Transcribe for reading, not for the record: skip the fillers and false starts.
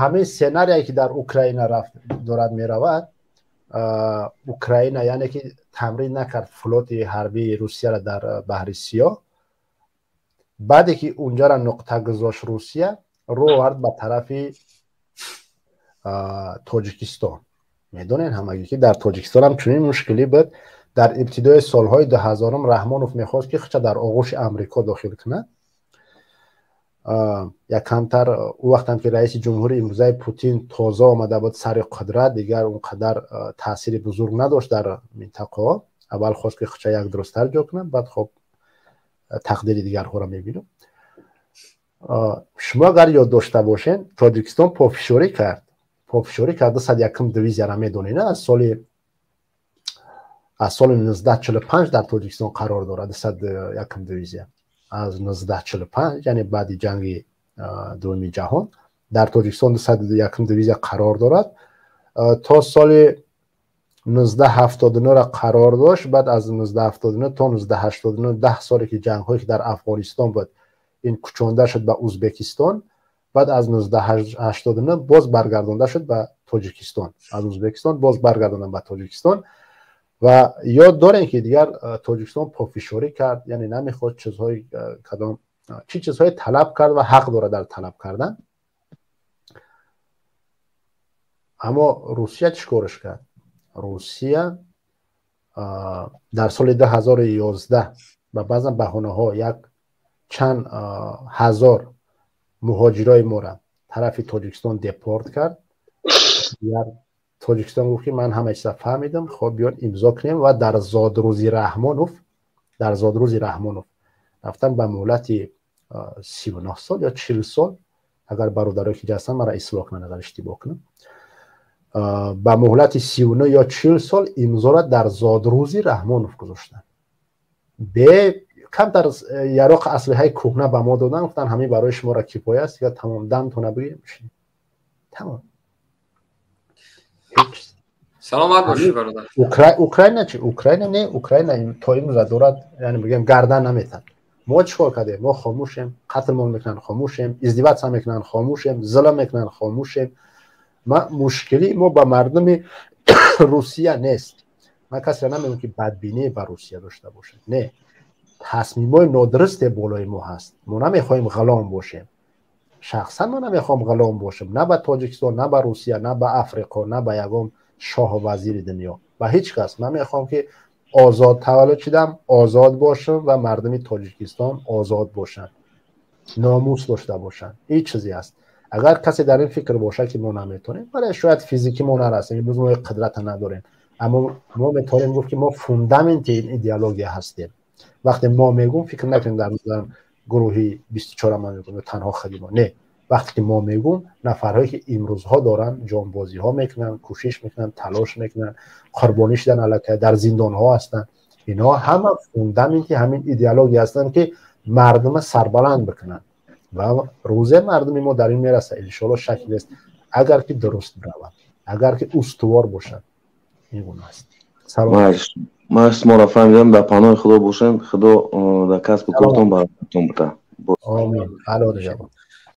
Ҳамин сценарие ки дар Украина рафт дорад меравад, Украина яъне ки тамрин накард флоти ҳарбии Русияро дар баҳри Сиёҳ. Баъде ки унҷара нуқта гузошт, Русия рӯ овард ба тарафи Тоҷикистон. Медонед ҳамагӣ, ки дар Тоҷикистон ҳам чунин мушкилӣ буд. Дар ибтидои солҳои 2000-ум Раҳмонов мехост, ки худша дар оғӯши Амрико дохил кунад. Як камтар ӯ вақтам ки раиси ҷумҳури имрӯзаи Путин тоза омада буд сари қудрат, дигар он қадар таъсири бузург надошт дар минтақаҳо. Аввал хост, ки худша як дурусттар ҷо кунад, баъд хоб тақдири дигарҳоро мебинам. Шумо агар ёд дошта бошед, Тоҷикистон пофишорӣ кард, пофишорӣ кард. 201-ум дивизияро медонед, аз соли 1945 дар Тоҷикистон қарор дорад. 201-ум дивизия аз 1945, яъне баъди ҷанги Дуюми ҷаҳон, дар Тоҷикистон 201-ум дивизия қарор дорад. То соли 1979 қарор дошт. Баъд аз 1979 то 1989, 10 соле ки ҷангҳое ки дар Афғонистон буд, ин кӯчонда шуд ба Узбекистон. Баъд аз 1989 боз баргардонда шуд ба Тоҷикистон, аз Узбекистон боз баргардонда ба Тоҷикистон. Ва ёд дорем, ки дигар Тоҷикистон пофишорӣ кард, яъне намехост чизҳои кадом чӣ чизҳое талаб кард ва ҳақ дорад дар талаб кардан. Аммо Русия чӣ корш кард? Русия дар соли 2011 ба баъзан баҳонаҳо як чанд ҳазор муҳоҷирои моро тарафи Тоҷикистон депорт кард. Дигар Тоҷикистон гуфт, ки ман ҳама чиза фаҳмидам, хоб биён имзо кунем. Ва дар зодрӯзи Раҳмонов, дар зодрӯзи Раҳмонов рафтан ба муҳлати 39 сол ё 40 сол, агар бародарое ки ҳастанд, мара ислоҳ кунанд, агар иштибоҳ кунам, ба муҳлати 39 ё 40 сол имзора дар зодрӯзи Раҳмонов гузоштанд. Бе камтар яроқ аслиҳаи кӯҳна ба мо додан, гуфтан ҳамин барои шуморо кифоя аст, дигар тамом, дамтона бигирем, тамом. Саломат бошӣ, бародар. Украина чи? Украина не, Украина то имрӯза дорад, яъне бигем, гардан наметад. Мо чӣ кор кардем? Мо хомӯшем. Қатлмон мекунанд, хомӯшем. Издеваться мекунанд, хомӯшем. Зулм мекунанд, хомӯшем. Ма мушкилии мо ба мардуми Русия нест. Ман касеро намегӯям, ки бадбинӣ ба Русия дошта бошад. Не, тасмимҳои нодурусте болои мо ҳаст. Мо намехоҳем ғулом бошем. Шахсан ман намехоҳам ғулом бошам, на ба Тоҷикистон, на ба Русия, на ба Африқо, на ба ягон шоҳу вазири дунё, ба ҳеҷ кас. Ман мехоҳам, ки озод таваллуд шудам, озод бошам ва мардуми Тоҷикистон озод бошанд, номус дошта бошанд. Ин чизе аст. Агар касе дар ин фикр бошад, ки мо наметонем, вале шояд физикӣ мо нарасем, имрӯз мо қудрата надорем, аммо мо метавонем гуфт, ки мо фундаменти ин идеология ҳастем. Вақте мо мегӯм, фикр накунем дар назарам гурӯҳи 24 ман мегӯм ё танҳо худи мо. Не, вақте ки мо мегӯм, нафарҳое ки имрӯзҳо доранд ҷонбозиҳо мекунанд, кӯшиш мекунанд, талош мекунанд, қурбонӣ шудан, аллакай дар зиндонҳо ҳастанд, инҳо ҳама фундаменти ҳамин идеология ҳастанд, ки мардума сарбаланд бикунанд. Ва рӯзе мардуми мо дар ин мерасад, иншоалло, шак нест, агар ки дуруст биравад, агар ки устувор бошад. Ин гуна аст. Ман шуморо фаҳмидам. Дар паноҳи Худо бошед, Худо дар касбу кортон баракатон бита. Омин. Ало.